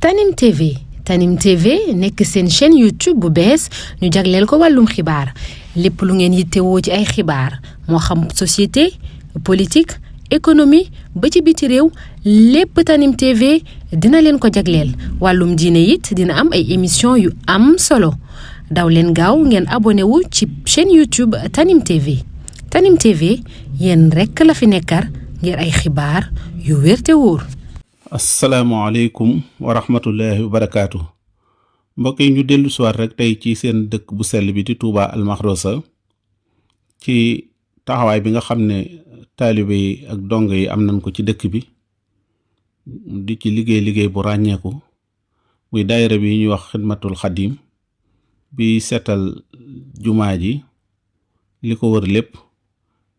Tanim TV Tanim TV nekk seen chaîne YouTube bu bees ñu jagleel ko wàllum xibaar lépp lu ngeen yittewoo ci ay xibaar moo xam société politique économie ba ci biti réew lépp Tanim TV dina leen ko jagleel wàllum diine it dina am ay émission yu am solo daw leen gaaw ngeen abonné wu ci chaîne YouTube Tanim TV Tanim TV yéen rekk la fi nekkar ngir ay xibaar yu wér te wóor. asalaamaaleykum wa rahmatullahi wa barakaatu mbokk yi ñu dellu siwaat rek tey ci seen dëkk bu sell bi di Touba Almakhroussa ci taxawaay bi nga xam ne taalibe yi ak dong yi am nañ ko ci dëkk bi di ci liggéey bu ràññeeku muy daayira bi ñuy wax xidmatul xadim bi seetal jumaa ji li ko wër lépp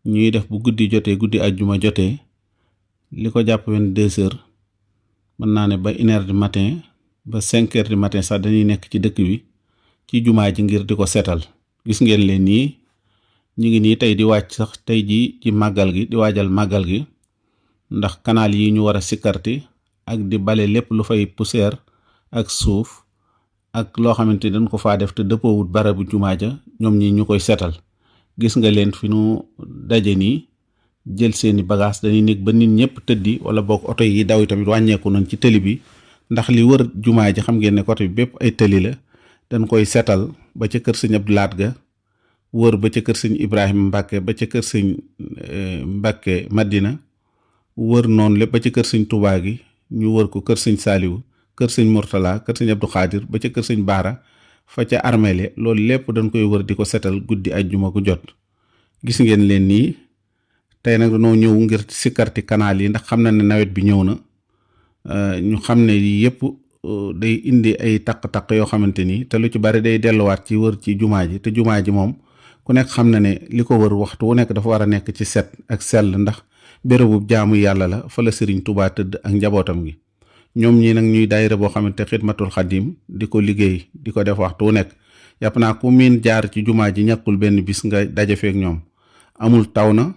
ñuy def bu guddi jotee guddi àjjuma jotee li ko jàpp 22 heures mën naa ne ba 1 heure du matin ba 5 heures du matin sax dañuy nekk ci dëkk bi ci jumaa ji ngir di ko seetal gis ngeen leen nii ñu ngi nii tey di wàcc sax tey ji ci màggal gi di waajal màggal gi ndax kanaal yi ñu war a sikkarti ak di bale lépp lu fay poussière ak suuf ak loo xamante dañ ko faa def te dëppoowut barabu jumaa ja ñoom ñi ñu koy seetal gis nga leen fi nu daje nii jël seeni bagage dañuy nekk ba nit ñëpp tëddi wala boog oto yi daw tamit wàññeeku nañ ci tëli bi ndax li wër jumaa ji xam ngeen ne côté bi bépp ay tëli la dañ koy seetal ba ca kër sëñ Abdou Lahat ga wër ba ca kër sëñ Ibrahima Mbacke ba ca kër sëñ Mbacke Madina wër noonu lépp ba ca kër sëñ Touba gi ñu wër ko kër sëñ Saliou kër sëñ Mourtala kër sëñ Abdou Khadir ba ca kër sëñ Baara fa ca armeele loolu lépp dañ koy wër di ko seetal guddi ajjuma gu jot gis ngeen leen nii tey nag dañoo ñëw ngir sikkarti kanaal yi ndax xam na ne nawet bi ñëw na ñu xam ne yëpp day indi ay taq-taq yoo xamante ni te lu ci bari day delluwaat ci wër ci jumaa ji te jumaa ji moom ku nekk xam na ne li ko wër waxtu wu nekk dafa war a nekk ci set ak sell ndax bérébu jaamu yàlla la fa la Sëriñ Tuubaa tëdd ak njabootam gi ñoom ñi nag ñuy daayira boo xamante xidmatul xadim di ko liggéey di ko def waxtu wu nekk yàpp naa ku miin jaar ci jumaa ji ñàkkul benn bis nga daje feek ñoom amul taw na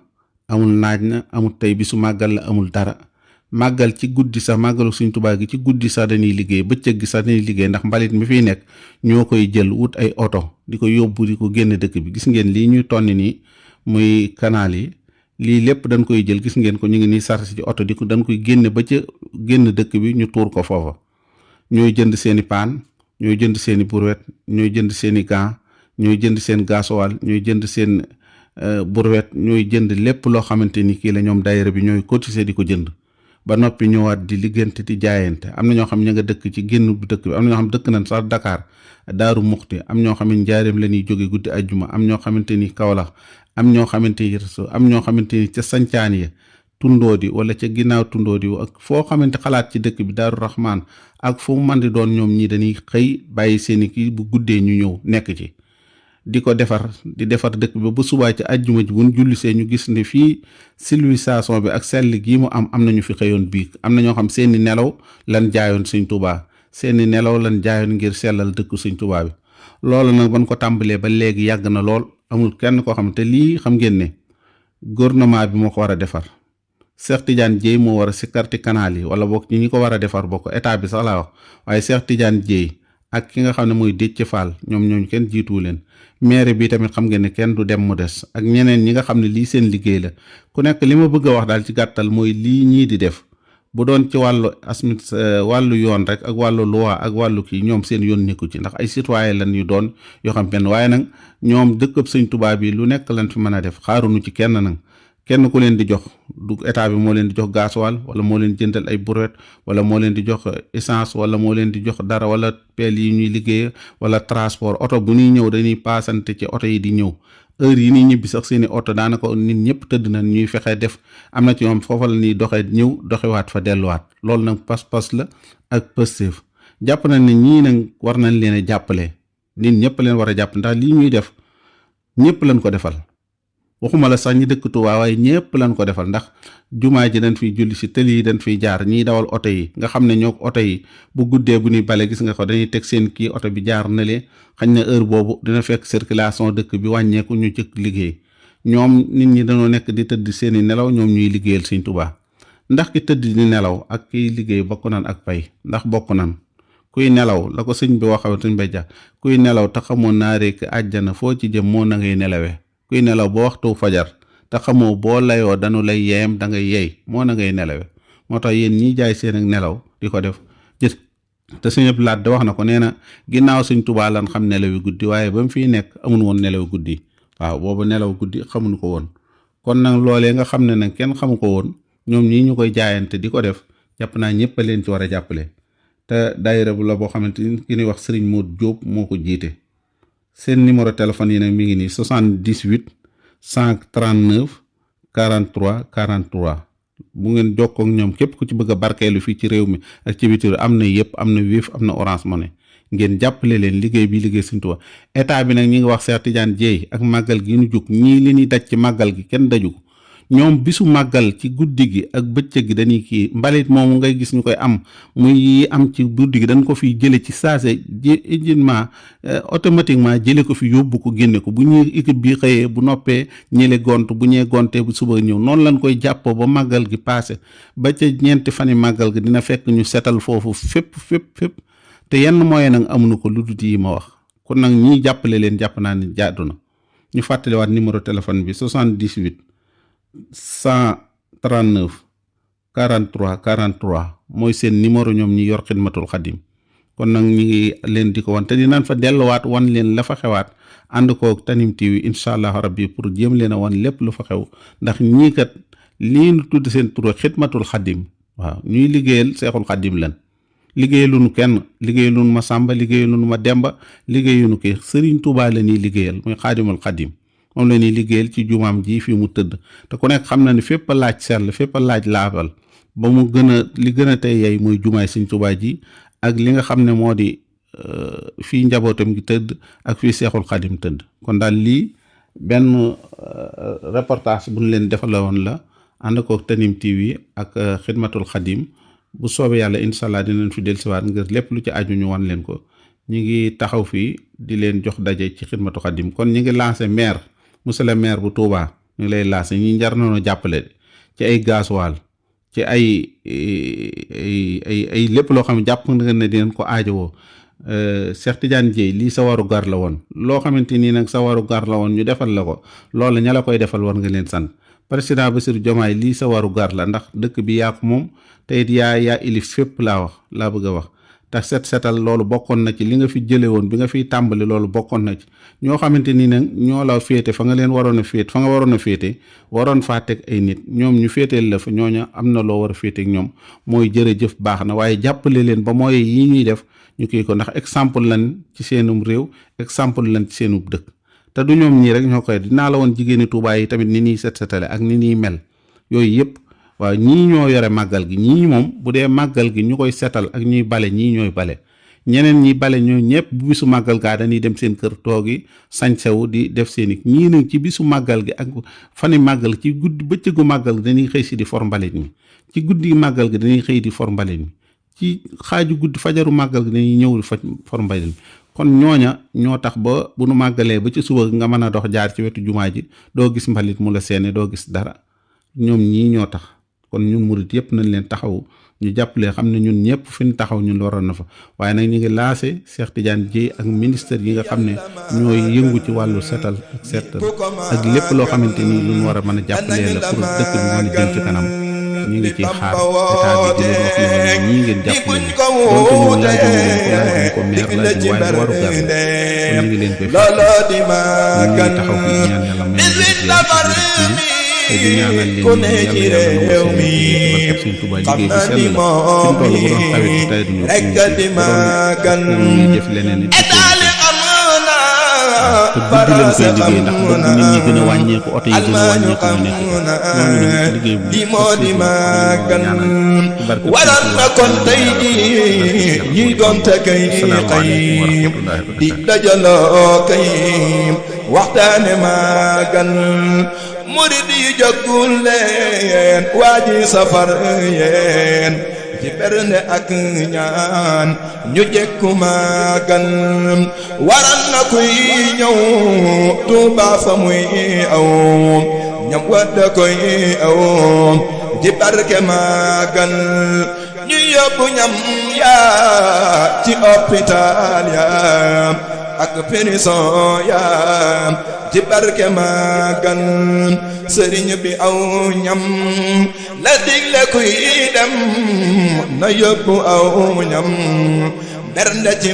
amul naaj na amul tey bisu màggal la amul dara màggal ci guddi sax màggalu Sëriñ Tuubaa gi ci guddi sax dañuy liggéey bëccëg gi sax dañuy liggéey ndax mbalit mi fiy nekk ñoo koy jël wut ay oto di ko yóbbu di ko génn dëkk bi gis ngeen lii ñuy tonni nii muy kanaal yi lii lépp dañ koy jël gis ngeen ko ñu ngi nii sarsi ci oto di ko dañ koy génne ba ca génn dëkk bi ñu tuur ko foofa ñooy jënd seeni paan ñooy jënd seeni brouette ñooy jënd seeni gants ñooy jënd seen gasoil ñooy jënd seen brouette ñooy jënd lépp loo xamante ni kii la ñoom daayira bi ñooy cotiser di ko jënd ba noppi ñëwaat di liggéeyante di jaayante am na ñoo xam ña nga dëkk ci génn bu dëkk bi am na ñoo xam dëkk nañ sax Dakar Daaru Muxti am ñoo xam ne Njaaréem la ñuy jóge guddi ajjuma am ñoo xamante ni Kaolack am ñoo xamante ni am ñoo xamante ni ca sancaan ya tundoo di wala ca ginnaaw tundoo di ak foo xamante xalaat ci dëkk bi Daaru Rahman ak fu mu mën di doon ñoom ñi dañuy xëy bàyyi seeni kii bu guddee ñu ñëw nekk ci di ko defar di defar dëkk bi ba subaa ci àjjuma ji buñ jullisee ñu gis ne fii civilisation bi ak sell gii mu am nañu fi xëyoon biig am na ñoo xam seeni nelaw lan jaayoon Sëñ Tuubaa seeni nelaw lan jaayoon ngir sellal dëkku Sëñ Tuubaa bi loolu nag ban ko tàmbalee ba léegi yàgg na lool amul kenn koo xam te lii xam ngeen ne gouvernement bi moo ko war a defar Cheikh Tidiane Dièye moo war a sikkarti kanaal yi wala boog ñi ko war a defar bokk état bi sax laa wax waaye Cheikh Tidiane Dièye ak ki nga xam ne mooy Déthié Fall ñooñu kenn jiituwu leen maire bi tamit xam ngeen ne kenn du dem mu des ak ñeneen ñi nga xam ne lii seen liggéey la ku nekk li ma bëgg a wax daal ci gàttal mooy lii ñii di def bu doon ci wàllu wàllu yoon rek ak wàllu loi ak wàllu kii ñoom seen yoon nekku ci ndax ay citoyen lan yu doon yoo xam benn waaye nag ñoom dëkkab Sëñ Tuubaa bi lu nekk lan fi mën a def xaarunu ci kenn nag kenn ku leen di jox du état bi moo leen di jox gasoil wala moo leen jëndal ay brouette wala moo leen di jox essence wala moo leen di jox dara wala pelle yi ñuy liggéey wala transport oto bu ñuy ñëw dañuy paasante ci oto yi di ñëw heure yi ñuy ñibbi sax seeni oto daanaka nit ñëpp tëdd na ñuy fexe def am na ci ñoom foofa la ñuy doxee ñëw doxewaat fa delluwaat loolu nag pas-pas la ak pësteef jàpp nañ ne ñii nag war nañ leen a jàppale nit ñëpp leen war a jàpp ndax lii ñuy def ñëpp lañ ko defal waxuma la sax ñi dëkk Tuubaa waaye ñëpp lañ ko defal ndax jumaa ji dañ fiy julli si tëli yi dañ fiy jaar ñiy dawal oto yi nga xam ne ñoo oto yi bu guddee bu ñuy bale gis nga ko dañuy teg seen kii oto bi jaar na lee xañ na heure boobu dina fekk circulation dëkk bi wàññeeku ñu jëkk liggéey ñoom nit ñi dañoo nekk di tëdd seeni nelaw ñoom ñuy liggéeyal Sëñ Tuubaa ndax ki tëdd di nelaw ak kiy liggéey bokk nan ak pay ndax bokk nan kuy nelaw la ko sëñ bi waxee sëñ bay jax kuy nelaw te xamoo naaree ki àjjana foo ci jëm moo na ngay nelawee kuy nelaw ba waxtu fajar te xamoo boo layoo danu lay yeem da ngay yeey moo na ngay nelawe moo tax yéen ñiy jaay seen ak nelaw di ko def jët te sëñ Abdou Lahad wax na ko nee na ginnaaw sëñ Tuubaa lan xam nelawi guddi waaye ba mu fiy nekk amun woon nelaw guddi waaw boobu nelaw guddi xamuñu ko woon kon nag loolee nga xam ne nag kenn xamu ko woon ñoom ñii ñu koy jaayante di ko def jàpp naa ñëpp a leen ci war a jàppale te daayira bu la boo xamante ni ki ñuy wax Serigne Modou Diop moo ko jiite seen numéro téléphone yi nag mi ngi nii 78 139 43 43 bu ngeen jokkoo ak ñoom képp ku ci bëgg a barkeelu fii ci réew mi ak ci biti am na yëpp am na Wave am na Orange Money ngeen jàppale leen liggéey bi liggéey Sëñ Tuubaa état bi nag ñi ngi wax Cheikh Tidiane Dièye ak màggal gi ñu jug ñii li ñuy daj ci màggal gi kenn daju ko ñoom bisu màggal ci guddi gi ak bëccëg gi dañuy kii mbalit moomu ngay gis ñu koy am muy am ci guddi gi dañ ko fi jële ci saase éginement automatiquement jële ko fi yóbbu ko génne ko bu ñuy équipe bi xëyee bu noppee ñële gont bu ñee gontee bu suba ñëw noonu lañ koy jàppoo ba màggal gi passé ba ca ñeenti fani màggal gi dina fekk ñu setal foofu fépp te yenn moyen nag amuñu ko lu dut yi ma wax kon nag ñii jàppale leen jàpp naa ne jaadu na ñu fàttaliwaat numéro téléphone bi 78 139 43 43 mooy seen numéro ñoom ñi yor Xidmatul Xadim kon nag ñi ngi leen di ko wan te dinañ fa delluwaat wan leen la fa xewaat ànd koog Tanime TV incha allah rabbi pour jéem leen a wan lépp lu fa xew ndax ñii kat lii nu tudd seen tur Xidmatul Xadim waaw ñuy liggéeyal Seexul Xadim lan liggéeyaluñu kenn liggéeyaluñu ma Sàmba liggéeyaluñu ma Demba liggéeyuñu kii Sëriñ Tuubaa la ñuy liggéeyal muy Xaadimul Xadim moom la ñuy liggéeyal ci jumaam ji fi mu tëdd te ku nekk xam na ne fépp a laaj sell fépp a laaj laabal ba mu gën a li gën a tey yey muy jumaay Sëñ Tuubaa ji ak li nga xam ne moo di fii njabootam gi tëdd ak fii Seexul Xadim tëdd kon daal lii benn reportage bu ñu leen defala woon la ànd kook Tanime TV ak Xidmatul Xadim bu soobee yàlla incha allah dinañ fi dellusiwaat ngir lépp lu ci aju ñu wan leen ko ñi ngi taxaw fii di leen jox daje ci Xidmatul Xadim kon ñi ngi lancé maire monsieur le maire bu Touba ñu ngi lay lancé ñi njar nañoo jàppale ci ay gasoil ci ay lépp loo xam ne jàpp nga ne dinañ ko aajowoo Cheikh Tidiane Dièye lii sa waru gar la woon loo xamante nii nag sa waru gar la woon ñu defal la ko loolu ña la koy defal war nga leen sant président Bassirou Diomaye lii sa waru gar la ndax dëkk bi yaa ko moom te it yaa ilif fépp laa bëgg a wax te setal loolu bokkoon na ci li nga fi jële woon bi nga fiy tàmbali loolu bokkoon na ci ñoo xamante ni nag ñoo la féete fa nga leen waroon a féete fa nga waroon a féete waroon faa teg ay nit ñoom ñu féeteel la fa ñooña am na loo war a féete ak ñoom mooy jërëjëf baax na waaye jàppale leen ba mooy yi ñuy def ñu kii ko ndax exemple lan ci seenum réew exemple lan ci seenum dëkk te du ñoom ñii rek ñoo koy dinaa la woon jigéeni Tuubaa yi tamit ni ñuy setale ak ni ñuy mel yooyu yëpp waaw ñii ñoo yore màggal gi ñii moom bu dee màggal gi ñu koy setal ak ñuy bale ñii ñooy bale ñeneen ñi bale ñoo ñëpp bu bisu màggal gaa dañuy dem seen kër toogi sañsewu di def seeni ñii nag ci bisu màggal gi ak fani màggal ci guddi bëccëgu màggal gi dañuy xëy si di for mbalit mi ci guddi màggal gi dañuy xëy di for mbalit mi ci xaaju guddi fajaru màggal gi dañuy ñëw di for mbalit mi kon ñooña ñoo tax ba bu nu màggalee ba ci suba nga mën a dox jaar ci wetu jumaa ji doo gis mbalit mu la seene doo gis dara ñoom ñii ñoo tax kon ñun murit yëpp nañ leen taxaw ñu jàppale xam ne ñun ñëpp fi ñu taxaw ñun waroon na fa waaye nag ñu ngi lancé Cheikh Tidiane Dièye ak ministère yi nga xam ne ñooy yëngu ci wàllu setal ak seetal ak lépp loo xamante ni lu ñu war a mën a jàppalee la pour dëkk bi mën a jëm ci kanam ñu ngi ciy xaar état bi di leen wax ne ñii ngeen jàppale ñu donte ñun laajuñu ko maire laaju waaye waru gar la kon ñu ngi leen koy fàttali ñu ngi taxaw fi ñaan yàlla may te di ñaanal leen yàlla mi Sëñ Tuubaa liggéey bi sell la suñ toll bu doon tawit bi tawit ñu ñuy def leneen it te guddi leen koy liggéey ndax bëgg nit ñi gën a wàññeeku oto yi gën a wàññeeku ñu nekk ñooñu nag liggéey bu waral na kon tey ji ñi doon te kay xëy di dajaloo kay waxtaane màggal murid yi jógul leen waa ji safar yeen ci berne ak ñaan ñu jekku màggal waral na kuy ñëw Tuuba fa muy aw ñam wadda koy aw ci barke màggal ñu yóbbu ñam yaa ci hôpital ya ak prison ya ci barke Magal sëriñ bi aw ñam la digle kuy dem na yóbbu aw ñam bernde ci